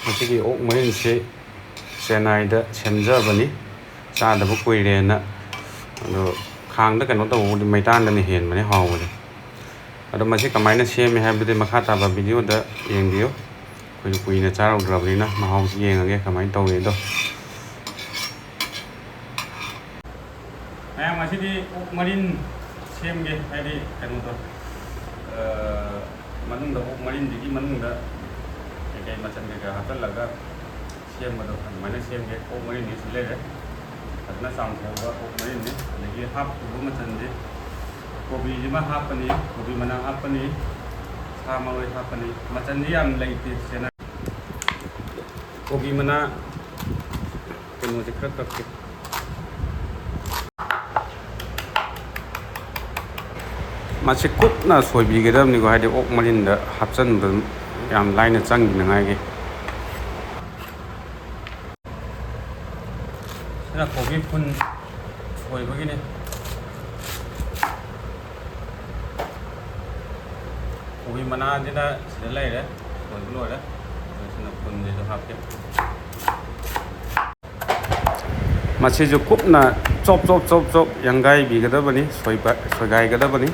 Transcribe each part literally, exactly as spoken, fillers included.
ꯃꯁꯤꯒꯤ ꯑꯣꯛ ꯃꯔꯤꯟꯁꯤ ꯆꯦꯟꯅꯥꯏꯗ ꯁꯦꯝꯖꯕꯅꯤ, ꯆꯥꯗꯕ ꯀꯨꯏꯔꯦꯅ꯫ ꯑꯗꯣ ꯈꯥꯡꯗ ꯀꯩꯅꯣ ꯇꯧꯕꯕꯨꯗꯤ ꯃꯩꯇꯥꯟꯗꯅ ꯍꯦꯟꯕꯅꯦ ꯍꯥꯎꯕꯗꯤ꯫ ꯑꯗꯣ ꯃꯁꯤ ꯀꯃꯥꯏꯅ ꯁꯦꯝꯃꯦ ꯍꯥꯏꯕꯗꯤ ꯃꯈꯥ ꯇꯥꯕ ꯚꯤꯗꯤꯑꯣꯗ ꯌꯦꯡꯕꯤꯌꯨ꯫ ꯑꯩꯈꯣꯏꯁꯨ ꯀꯨꯏꯅ ꯆꯥꯔꯨꯗ꯭ꯔꯕꯅꯤꯅ ꯃꯍꯥꯎꯁꯤ ꯌꯦꯡꯉꯒꯦ ꯀꯃꯥꯏꯅ ꯇꯧꯏꯗꯣ꯫ ꯃꯌꯥꯝ, ꯉꯁꯤꯗꯤ ꯑꯣꯛ ꯃꯔꯤꯟ ꯁꯦꯝꯒꯦ, ꯍꯥꯏꯗꯤ ꯀꯩꯅꯣꯗꯣ, ꯑ, ꯃꯅꯨꯡꯗ, ꯑꯣꯛ ꯃꯔꯤꯟꯗꯨꯒꯤ ꯃꯅꯨꯡꯗ ꯀꯩꯀꯩ ꯃꯆꯜ ꯀꯩꯀꯥ ꯍꯥꯞꯆꯜꯂꯒ ꯁꯦꯝꯕꯗꯣ ꯑꯗꯨꯃꯥꯏꯅ ꯁꯦꯝꯒꯦ꯫ ꯑꯣꯛ ꯃꯔꯤꯟꯗꯤ ꯁꯤ ꯂꯩꯔꯦ, ꯐꯖꯅ ꯆꯥꯝꯊꯣꯛꯑꯒ ꯑꯣꯛ ꯃꯔꯤꯟꯅꯤ꯫ ꯑꯗꯒꯤ ꯍꯥꯞꯇꯧꯕ ꯃꯆꯜꯁꯦ, ꯀꯣꯕꯤꯁꯤꯃ ꯍꯥꯞꯄꯅꯤ, ꯀꯣꯕꯤ ꯃꯅꯥ ꯍꯥꯞꯄꯅꯤ, ꯁꯥ ꯃꯔꯣꯏ ꯍꯥꯞꯄꯅꯤ꯫ ꯃꯆꯜꯁꯤ ꯌꯥꯝ ꯂꯩꯇꯦ, ꯆꯦꯅꯥꯏ꯫ ꯀꯣꯕꯤ ꯃꯅꯥ ꯀꯩꯅꯣꯁꯦ ꯈꯔ ꯀꯛꯀꯦ꯫ ꯃꯁꯤ ꯀꯨꯞꯅ ꯁꯣꯏꯕꯤꯒꯗꯕꯅꯤꯀꯣ, ꯍꯥꯏꯗꯤ ꯑꯣꯛ ꯃꯔꯤꯟꯗ ꯍꯥꯞꯆꯤꯟꯕ ꯌꯥꯝ ꯂꯥꯏꯅ ꯆꯪꯈꯤꯅꯉꯥꯏꯒꯤ꯫ ꯁꯤꯅ ꯀꯣꯕꯤ ꯐꯨꯜ ꯁꯣꯏꯕꯒꯤꯅꯤ꯫ ꯀꯣꯕꯤ ꯃꯅꯥꯁꯤꯅ ꯁꯤꯗ ꯂꯩꯔꯦ, ꯁꯣꯏꯕ ꯂꯣꯏꯔꯦ꯫ ꯑꯗꯨ ꯁꯤꯅ ꯐꯨꯜꯁꯤꯁꯨ ꯍꯥꯞꯀꯦ꯫ ꯃꯁꯤꯁꯨ ꯀꯨꯞꯅ ꯆꯣꯞ ꯆꯣꯞ ꯆꯣꯞ ꯆꯣꯞ ꯌꯥꯡꯒꯥꯏꯕꯤꯒꯗꯕꯅꯤ, ꯁꯣꯏꯕ-, ꯁꯣꯏꯒꯥꯏꯒꯗꯕꯅꯤ꯫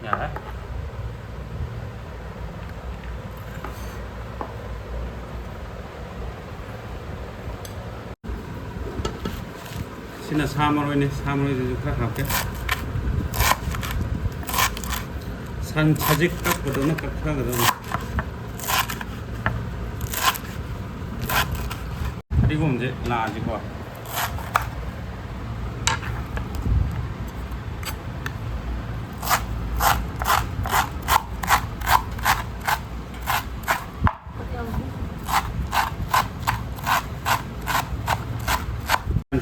ꯌꯥꯔꯦ꯫ ꯁꯤꯅ ꯁꯥ ꯃꯔꯣꯏꯅꯤ, ꯁꯥ ꯃꯔꯣꯏꯗꯨꯁꯨ ꯈꯔ ꯍꯥꯞꯀꯦ꯫ ꯁꯟ ꯁꯖꯤꯛ ꯀꯛꯄꯗꯧꯅ ꯀꯛꯊꯒꯗꯕꯅꯤ꯫ ꯐꯗꯤꯒꯣꯝꯁꯦ ꯂꯥꯛꯑꯁꯤꯀꯣ꯫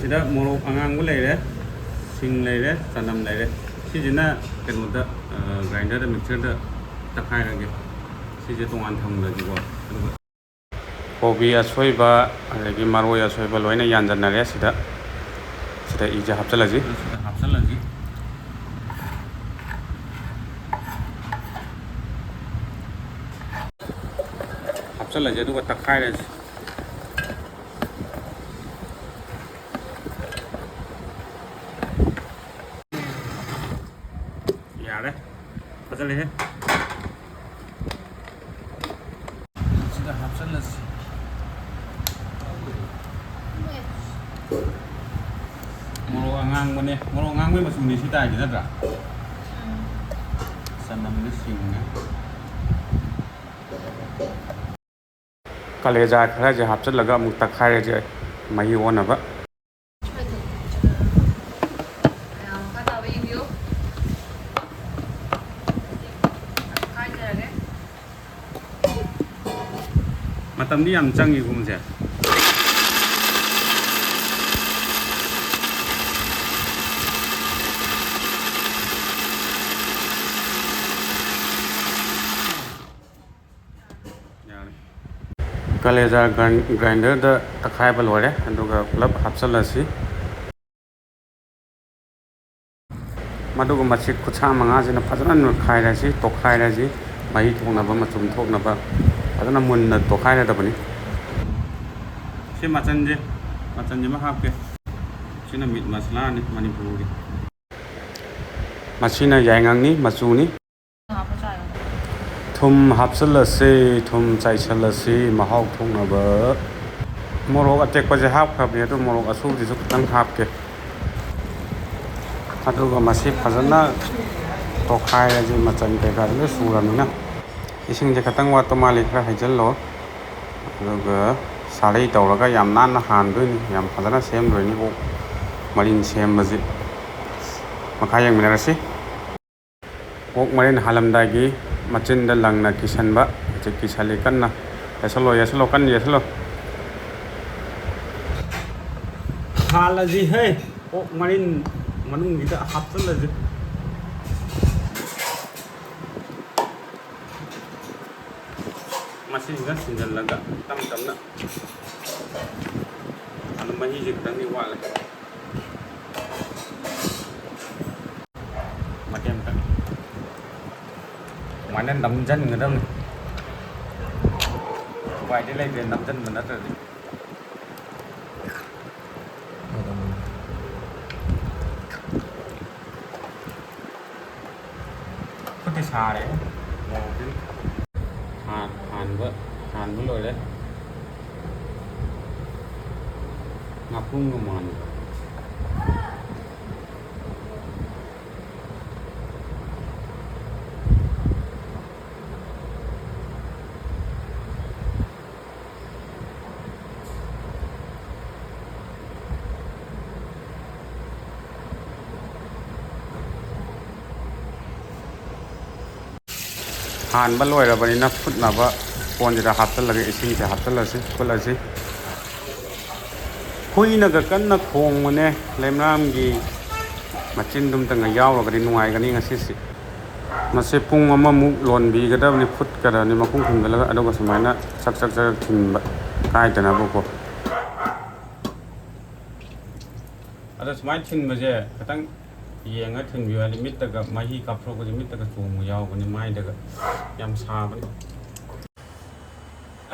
ꯁꯤꯗ ꯃꯣꯔꯣꯛ ꯑꯉꯥꯡꯕ ꯂꯩꯔꯦ, ꯁꯤꯡ ꯂꯩꯔꯦ, ꯆꯅꯝ ꯂꯩꯔꯦ꯫ ꯁꯤꯁꯤꯅ ꯀꯩꯅꯣꯗ, ꯑ, ꯒ꯭ꯔꯥꯏꯟꯗꯔꯗ, ꯃꯤꯛꯁꯔꯗ ꯇꯛꯈꯥꯏꯔꯒꯦ꯫ ꯁꯤꯁꯦ ꯇꯣꯉꯥꯟ ꯊꯝꯈ꯭ꯔꯁꯤꯀꯣ꯫ ꯑꯗꯨꯒ ꯀꯣꯕꯤ ꯑꯁꯣꯏꯕ, ꯑꯗꯒꯤ ꯃꯔꯣꯏ ꯑꯁꯣꯏꯕ ꯂꯣꯏꯅ ꯌꯥꯟꯖꯟꯅꯔꯦ ꯁꯤꯗ꯫ ꯏꯁꯦ ꯍꯥꯞꯆꯤꯜꯂꯁꯤ꯫ ꯁꯤꯗ ꯍꯥꯞꯆꯤꯜꯂꯁꯤ꯫ ꯍꯥꯞꯆꯤꯜꯂꯁꯤ, ꯑꯗꯨꯒ ꯇꯛꯈꯥꯏꯔꯁꯤ꯫ ꯌꯥꯔꯦ꯫ ꯐꯖꯔꯦꯍꯦ꯫ ꯁꯤꯗ ꯍꯥꯞꯆꯜꯂꯁꯤ꯫ ꯃꯣꯔꯣꯛ ꯑꯉꯥꯡꯕꯅꯦ꯫ ꯃꯣꯔꯣꯛ ꯑꯉꯥꯡꯕꯒꯤ ꯃꯆꯨꯅꯤ ꯁꯤ ꯇꯥꯏꯁꯦ, ꯅꯠꯇ꯭ꯔꯥ? ꯎꯝ꯫ ꯆꯅꯝꯗ ꯁꯤꯡꯅꯦ꯫ ꯀꯂꯦꯖꯥ ꯈꯔꯁꯦ ꯍꯥꯞꯆꯤꯜꯂꯒ ꯑꯃꯨꯛ ꯇꯛꯈꯥꯏꯔꯁꯦ, ꯃꯍꯤ ꯑꯣꯟꯅꯕ꯫ ꯃꯌꯥꯝ ꯃꯈꯥ ꯇꯥꯕ ꯌꯦꯡꯕꯤꯌꯨ꯫ ꯇꯛꯈꯥꯏꯖꯔꯒꯦ꯫ ꯃꯇꯝꯗꯤ ꯌꯥꯝ ꯆꯪꯉꯤꯀꯣ ꯃꯁꯦ꯫ ꯌꯥꯔꯦ꯫ ꯀꯂꯦꯖꯥ ꯒ꯭ꯔꯥꯏꯟ-, ꯒ꯭ꯔꯥꯏꯟꯗꯔꯗ ꯇꯛꯈꯥꯏꯕ ꯂꯣꯏꯔꯦ, ꯑꯗꯨꯒ ꯄꯨꯂꯞ ꯍꯥꯞꯆꯤꯜꯂꯁꯤ꯫ ꯃꯗꯨꯒ ꯃꯁꯤ ꯈꯨꯠꯁꯥ ꯃꯉꯥꯁꯤꯅ ꯐꯖꯅ ꯅꯣꯏꯈꯥꯏꯔꯁꯤ, ꯇꯣꯠꯈꯥꯏꯔꯁꯤ, ꯃꯍꯤ ꯊꯣꯛꯅꯕ, ꯃꯆꯨꯝ ꯊꯣꯛꯅꯕ ꯐꯖꯅ ꯃꯨꯟꯅ ꯇꯣꯠꯈꯥꯏꯔꯗꯕꯅꯤ꯫ ꯁꯤ ꯃꯆꯟꯁꯦ, ꯃꯆꯟꯁꯤꯃ ꯍꯥꯞꯀꯦ꯫ ꯁꯤꯅ ꯃꯤꯠ ꯃꯁꯂꯥꯅꯤ ꯃꯅꯤꯄꯨꯔꯒꯤ꯫ ꯃꯁꯤꯅ ꯌꯥꯏꯉꯪꯅꯤ, ꯃꯆꯨꯅꯤ꯫ ꯊꯨꯝ ꯍꯥꯞꯆꯤꯜꯂꯁꯤ, ꯊꯨꯝ ꯆꯥꯏꯁꯤꯜꯂꯁꯤ ꯃꯍꯥꯎ ꯊꯣꯛꯅꯕ꯫ ꯃꯣꯔꯣꯛ ꯑꯇꯦꯛꯄꯁꯦ ꯍꯥꯞꯈ꯭ꯔꯕꯅꯤ, ꯑꯗꯨ ꯃꯣꯔꯣꯛ ꯑꯁꯨꯕꯁꯤꯁꯨ ꯈꯤꯇꯪ ꯍꯥꯞꯀꯦ꯫ ꯑꯗꯨꯒ ꯃꯁꯤ ꯐꯖꯅ ꯇꯣꯠꯈꯥꯏꯔꯁꯤ, ꯃꯆꯟ ꯀꯩꯀꯥꯗꯤ ꯂꯣꯏ ꯁꯨꯔꯕꯅꯤꯅ꯫ ꯏꯁꯤꯡꯁꯦ ꯈꯤꯇꯪ ꯋꯥꯠꯄ ꯃꯥꯜꯂꯤ, ꯈꯔ ꯍꯩꯖꯤꯜꯂꯣ꯫ ꯑꯗꯨꯒ ꯁꯥꯂꯩ ꯇꯧꯔꯒ ꯌꯥꯝ ꯅꯥꯟꯅ ꯍꯥꯟꯗꯣꯏꯅꯤ, ꯌꯥꯝ ꯐꯖꯅ ꯁꯦꯝꯗꯣꯏꯅꯤ ꯑꯣꯛ ꯃꯔꯤꯟ ꯁꯦꯝꯕꯁꯤ꯫ ꯃꯈꯥ ꯌꯦꯡꯃꯤꯟꯅꯔꯁꯤ꯫ ꯑꯣꯛ ꯃꯔꯤꯟ ꯍꯥꯜꯂꯝꯗꯥꯏꯒꯤ ꯃꯆꯤꯟꯗ ꯂꯪꯅ ꯀꯤꯁꯟꯕ꯫ ꯍꯧꯖꯤꯛ ꯀꯤꯁꯜꯂꯤ ꯀꯟꯅ꯫ ꯌꯥꯏꯁꯜꯂꯣ, ꯌꯥꯏꯁꯜꯂꯣ, ꯀꯟꯅ ꯌꯥꯏꯁꯜꯂꯣ꯫ ꯍꯥꯜꯂꯁꯤ ꯍꯦ꯫ ꯑꯣꯛ ꯃꯔꯤꯟ ꯃꯅꯨꯡꯁꯤꯗ ꯍꯥꯞꯆꯤꯜꯂꯁꯤ꯫ ꯃꯁꯤꯁꯤꯒ ꯁꯤꯟꯖꯜꯂꯒ ꯇꯞ ꯇꯞꯅ꯫ ꯑꯗꯨ ꯃꯍꯤꯁꯦ ꯈꯤꯇꯪꯗꯤ ꯋꯥꯠꯂꯦ꯫ ꯁꯨꯃꯥꯏꯅ ꯅꯝꯁꯤꯟꯒꯗꯕꯅꯤ꯫ ꯎꯄꯥꯏꯗꯤ ꯂꯩꯇ꯭ꯔꯦ, ꯅꯝꯁꯤꯟꯕ ꯅꯠꯇ꯭ꯔꯗꯤ꯫ ꯈꯨꯠꯇꯤ ꯁꯥꯔꯦ꯫ ꯍꯥꯟ-, ꯍꯥꯟꯕ, ꯍꯥꯟꯕ ꯂꯣꯏꯔꯦ꯫ ꯉꯥꯄ꯭ꯔꯨꯝꯒ ꯃꯥꯟꯕ꯫ ꯍꯥꯟꯕ ꯂꯣꯏꯔꯕꯅꯤꯅ ꯐꯨꯠꯅꯕ ꯀꯣꯟꯁꯤꯗ ꯍꯥꯞꯆꯤꯜꯂꯒ ꯏꯁꯤꯡꯁꯦ ꯍꯥꯞꯆꯤꯜꯂꯁꯤ, ꯐꯨꯠꯂꯁꯤ꯫ ꯍꯨꯏꯅꯒ ꯀꯟꯅ ꯈꯣꯡꯕꯅꯦ꯫ ꯂꯩꯃꯔꯥꯝꯒꯤ ꯃꯆꯤꯟꯗꯨꯝꯇꯪꯒ ꯌꯥꯎꯔꯒꯗꯤ ꯅꯨꯡꯉꯥꯏꯒꯅꯤ ꯉꯁꯤꯁꯤ꯫ ꯃꯁꯤ ꯄꯨꯡ ꯑꯃꯃꯨꯛ ꯂꯣꯟꯕꯤꯒꯗꯕꯅꯤ, ꯐꯨꯠꯀꯗꯕꯅꯤ ꯃꯈꯨꯝ ꯈꯨꯝꯖꯤꯜꯂꯒ, ꯑꯗꯨꯒ ꯁꯨꯃꯥꯏꯅ ꯆꯛ ꯆꯛ ꯆꯛ ꯊꯤꯟꯕ ꯀꯥꯏꯗꯅꯕꯀꯣ꯫ ꯑꯗꯣ ꯁꯨꯃꯥꯏꯅ ꯊꯤꯟꯕꯁꯦ ꯈꯤꯇꯪ ꯌꯦꯡꯉ ꯊꯤꯟꯕꯤꯌꯨ, ꯍꯥꯏꯗꯤ ꯃꯤꯠꯇꯒ ꯃꯍꯤ ꯀꯥꯞꯊꯣꯔꯛꯄꯁꯦ ꯃꯤꯠꯇꯒ ꯆꯣꯡꯕ ꯌꯥꯎꯕꯅꯤ, ꯃꯥꯏꯗꯒ꯫ ꯌꯥꯝ ꯁꯥꯕꯅꯤ꯫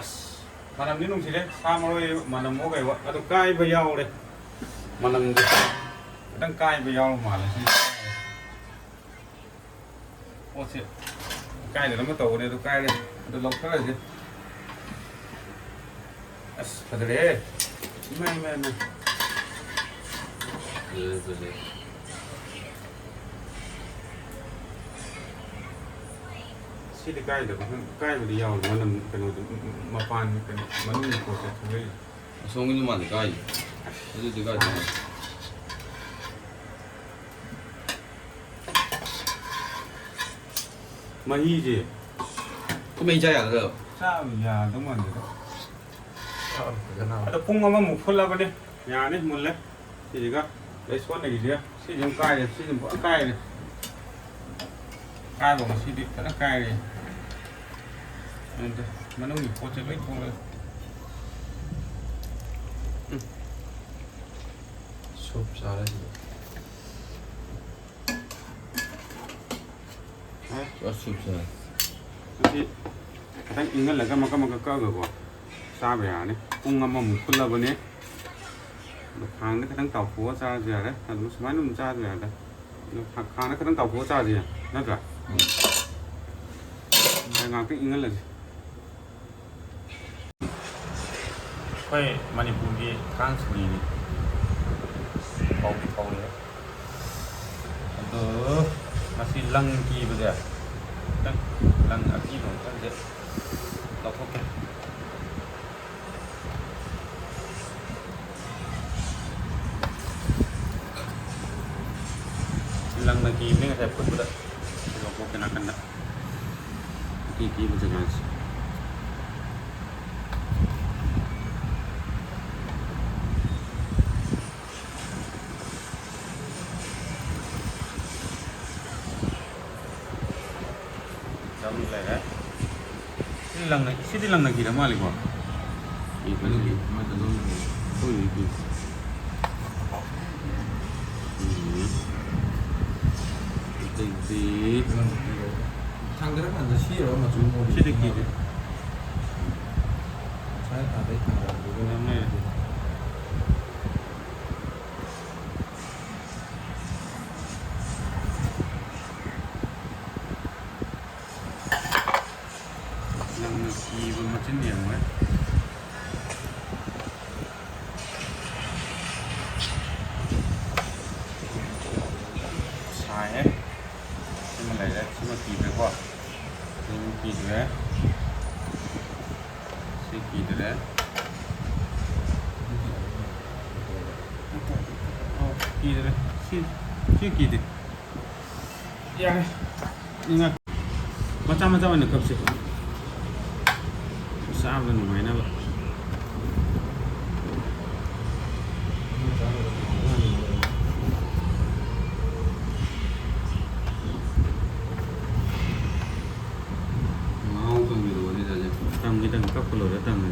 ꯑꯁ, ꯃꯅꯝꯗꯤ ꯅꯨꯡꯁꯤꯔꯦ, ꯁꯥ ꯃꯔꯣꯏ ꯃꯅꯝ ꯑꯣ ꯀꯩ ꯑꯣ꯫ ꯑꯗꯨ ꯀꯥꯏꯕ ꯌꯥꯎꯔꯦ, ꯃꯅꯝꯗꯤ ꯈꯤꯇꯪ ꯀꯥꯏꯕ ꯌꯥꯎꯔ ꯃꯥꯜꯂꯦ ꯁꯤ꯫ ꯄꯣꯠꯁꯦ ꯀꯥꯏꯗꯅꯣ ꯑꯃ ꯇꯧꯕꯅꯦ, ꯑꯗꯨ ꯀꯥꯏꯔꯦ꯫ ꯑꯗꯨ ꯂꯧꯊꯔꯁꯦ꯫ ꯑꯁ, ꯐꯖꯔꯦꯍꯦ꯫ ꯏꯃꯥ, ꯏꯃꯥ, ꯏꯃꯥ꯫ ꯐꯖꯔꯦ, ꯐꯖꯔꯦ꯫ ꯁꯤꯗꯤ ꯀꯥꯏꯗꯕ ꯈꯪ-, ꯀꯥꯏꯕꯗꯤ ꯌꯥꯎꯔꯦ꯫ ꯃꯅꯝ ꯀꯩꯅꯣꯗꯣ, ꯃꯄꯥꯟ ꯀꯩꯅꯣ, ꯃꯅꯨꯡꯒꯤ ꯄꯣꯠꯇꯣ ꯊꯣꯛꯂꯛꯏ꯫ ꯑꯁꯣꯝꯒꯤꯗꯨ ꯃꯥꯜꯂꯤ ꯀꯥꯏ꯫ ꯑꯗꯨꯗꯤ ꯀꯥꯏꯗ ꯃꯥꯜꯂꯤ? ꯃꯍꯤꯁꯦ꯫ ꯀꯨꯝꯍꯩ ꯆꯥ ꯌꯥꯒꯗ꯭ꯔꯣ? ꯆꯥꯕ ꯌꯥꯗꯧ ꯃꯥꯟꯗꯦꯗ꯫ ꯆꯥꯕ ꯐꯖꯅ꯫ ꯑꯗꯣ ꯄꯨꯡ ꯑꯃꯃꯨꯛ ꯐꯨꯠꯂꯕꯅꯦ꯫ ꯌꯥꯅꯤ, ꯃꯨꯜꯂꯦ꯫ ꯁꯤꯁꯤꯒ ꯑꯗꯩ ꯁꯣꯟꯅꯈꯤꯁꯤꯒ ꯁꯤꯁꯤ ꯑꯃꯨꯛ ꯀꯥꯏꯔꯦ, ꯁꯤꯁꯤ ꯑꯃꯨꯛ ꯐꯖꯅ ꯀꯥꯏꯔꯦ꯫ ꯀꯥꯏꯕ ꯉꯁꯤꯗꯤ ꯐꯖꯅ ꯀꯥꯏꯔꯦ꯫ ꯑꯗꯨꯗ ꯃꯅꯨꯡꯒꯤ ꯄꯣꯠꯁꯦ ꯂꯣꯏ ꯊꯣꯛꯂꯛꯑꯦ꯫ ꯎꯝ꯫ ꯁꯨꯞ ꯆꯥꯔꯦ ꯁꯤꯗ꯫ ꯍꯥ? ꯄꯨꯔꯥ ꯁꯨꯞ ꯆꯥꯔꯦ꯫ ꯃꯁꯤ ꯈꯤꯇꯪ ꯏꯪꯍꯜꯂꯒ ꯃꯀꯛ ꯃꯀꯛ ꯀꯛꯑꯒꯀꯣ ꯆꯥꯕ ꯌꯥꯔꯅꯤ꯫ ꯄꯨꯡ ꯑꯃꯃꯨꯛ ꯐꯨꯠꯂꯕꯅꯦ꯫ ꯑꯗꯣ ꯈꯥꯡꯗ ꯈꯤꯇꯪ ꯇꯥꯎꯊꯣꯛꯑ ꯆꯥꯔꯁꯨ ꯌꯥꯔꯦ, ꯑꯗꯨꯝ ꯁꯨꯃꯥꯏꯅ ꯑꯗꯨꯝ ꯆꯥꯔꯁꯨ ꯌꯥꯔꯦ꯫ ꯑꯗꯣ ꯈꯥ-, ꯈꯥꯡꯗ ꯈꯤꯇꯪ ꯇꯥꯎꯊꯣꯛꯑ ꯆꯥꯔꯁꯨ ꯌꯥꯏ, ꯅꯠꯇ꯭ꯔꯥ? ꯎꯝ꯫ ꯉꯥꯏꯍꯥꯛꯇꯪ ꯏꯪꯍꯜꯂꯁꯤ꯫ ꯑꯩꯈꯣꯏ ꯃꯅꯤꯄꯨꯔꯒꯤ ꯊꯥꯡ ꯁꯣꯔꯤꯅꯤ꯫ ꯐꯧꯗꯤ ꯐꯧꯔꯦ꯫ ꯑꯗꯣ ꯃꯁꯤ ꯂꯪ ꯀꯤꯕꯁꯦ, ꯈꯤꯇꯪ ꯂꯪ ꯑꯀꯤꯕ ꯃꯐꯝꯁꯦ ꯂꯧꯊꯣꯛꯀꯦ꯫ ꯂꯪꯅ ꯀꯤꯕꯅꯦ ꯉꯁꯥꯏ ꯐꯨꯠꯄꯗ꯫ ꯁꯤ ꯂꯧꯊꯣꯛꯀꯦ ꯅꯥꯀꯟꯗ꯫ ꯑꯀꯤ ꯑꯀꯤꯕ ꯖꯒꯥꯁꯦ꯫ ꯆꯥꯝ ꯂꯩꯔꯦ꯫ ꯁꯤꯗꯤ ꯂꯪꯅ-, ꯁꯤꯗꯤ ꯂꯪꯅ ꯀꯤꯔ ꯃꯥꯜꯂꯦꯀꯣ? ꯀꯤ ꯐꯖꯩ꯫ ꯑꯗꯨꯒꯤ ꯑꯃꯗ ꯑꯗꯨꯝ ꯂꯩꯔꯦ꯫ ꯑꯩꯈꯣꯏꯒꯤꯗꯤ ꯀꯤ-, ꯎꯝ꯫ ꯑꯇꯩꯗꯤ ꯊꯥꯡꯗꯔꯀꯥꯟꯗ ꯁꯤꯔꯕ ꯃꯆꯨ ꯑꯣꯏꯔꯤ꯫ ꯁꯤꯗꯤ ꯀꯤꯗꯦ꯫ ꯉꯁꯥꯏ ꯑꯥꯗꯩ ꯊꯥꯡꯗꯔꯛꯄꯗꯨꯒ ꯌꯥꯝ ꯂꯩꯔꯦ꯫ ꯅꯪꯅ ꯀꯤꯕ ꯃꯆꯤꯟ ꯌꯦꯡꯉꯣꯏ꯫ ꯁꯥꯏꯍꯦ꯫ ꯁꯤꯃ ꯂꯩꯔꯦ꯫ ꯁꯤꯃ ꯀꯤꯗ꯭ꯔꯦꯀꯣ꯫ ꯁꯤꯃ ꯀꯤꯗ꯭ꯔꯦ꯫ ꯁꯤ ꯀꯤꯗ꯭ꯔꯦ꯫ ꯑꯣ, ꯀꯤꯗ꯭ꯔꯦ꯫ ꯁꯤ, ꯁꯤ ꯀꯤꯗꯦ꯫ ꯌꯥꯔꯦ꯫ ꯉꯥ-, ꯃꯆꯥ ꯃꯆꯥ ꯑꯣꯏꯅ ꯀꯛꯁꯦ꯫ ꯆꯥꯕꯗ ꯅꯨꯡꯉꯥꯏꯅꯕ꯫ ꯃꯍꯥꯎ ꯇꯝꯕꯤꯔꯛꯑꯣꯅꯦ ꯗꯥ ꯖꯦ꯫ ꯇꯝꯒꯦ, ꯇꯝꯒꯦ꯫ ꯀꯛꯄ ꯂꯣꯏꯔ ꯇꯝꯒꯦ꯫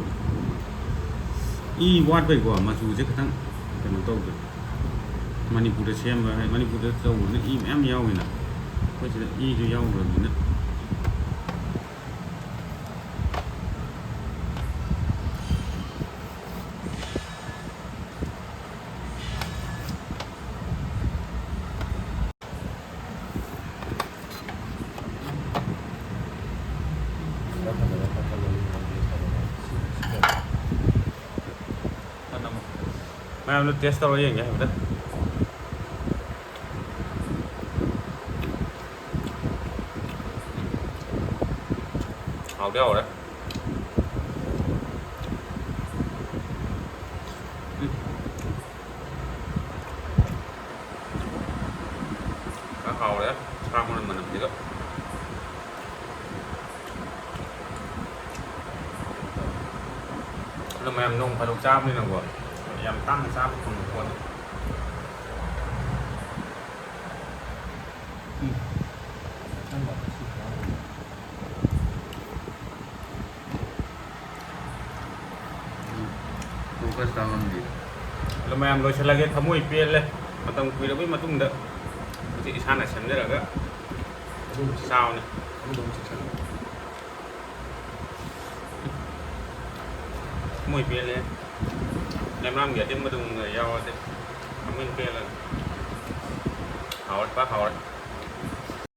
ꯏ ꯋꯥꯠꯄꯩꯀꯣ, ꯃꯆꯨꯁꯦ ꯈꯤꯇꯪ ꯀꯩꯅꯣ ꯇꯧꯗ꯭ꯔꯦ꯫ ꯃꯅꯤꯄꯨꯔꯗ ꯁꯦꯝꯕ ꯍꯥꯏ, ꯃꯅꯤꯄꯨꯔꯗ ꯇꯧꯕꯅꯤꯅ ꯏ ꯃꯌꯥꯝ ꯌꯥꯎꯋꯤꯅ, ꯑꯩꯈꯣꯏ ꯁꯤꯗ ꯏꯁꯨ ꯌꯥꯎꯗ꯭ꯔꯕꯅꯤꯅ꯫ ꯃꯌꯥꯝꯗꯣ ꯇꯦꯁ ꯇꯧꯔ ꯌꯦꯡꯒꯦ ꯍꯥꯏꯐꯦꯠꯇ꯫ ꯍꯥꯎꯗꯤ ꯍꯥꯎꯔꯦ꯫ ꯎꯝ꯫ ꯈꯔ ꯍꯥꯎꯔꯦ ꯁꯥ ꯃꯔꯣꯏ ꯃꯅꯝꯁꯤꯒ꯫ ꯑꯗꯣ ꯃꯌꯥꯝ ꯅꯣꯡ ꯐꯥꯗꯣꯛ ꯆꯥꯕꯅꯤꯅꯀꯣ, ꯌꯥꯝ ꯇꯥꯡꯅ ꯆꯥꯕ ꯐꯪꯕ ꯄꯣꯠꯅꯤ꯫ ꯎꯝ꯫ ꯐꯣꯀꯁ ꯇꯥꯃꯟꯗꯦ꯫ ꯑꯗꯣ ꯃꯌꯥꯝ ꯂꯣꯏꯁꯤꯜꯂꯒꯦ, ꯊꯃꯣꯏ ꯄꯦꯜꯂꯦ꯫ ꯃꯇꯝ ꯀꯨꯏꯔꯕꯩ ꯃꯇꯨꯡꯗ ꯍꯧꯖꯤꯛ ꯏꯁꯥꯅ ꯁꯦꯝꯖꯔꯒ ꯑꯗꯨꯝ ꯆꯥꯕꯅꯦ꯫ ꯑꯗꯨꯝ ꯆꯥꯁꯜꯂꯣ꯫ ꯊꯃꯣꯏ ꯄꯦꯜꯂꯦ꯫ ꯂꯩꯃꯔꯥꯝꯒꯤ ꯑꯗꯤꯡꯕꯗꯨꯒ ꯌꯥꯎꯔꯗꯤ ꯊꯃꯣꯏ ꯄꯦꯜꯂꯦ꯫ ꯍꯥꯎꯔꯦ, ꯄꯥꯛ ꯍꯥꯎꯔꯦ꯫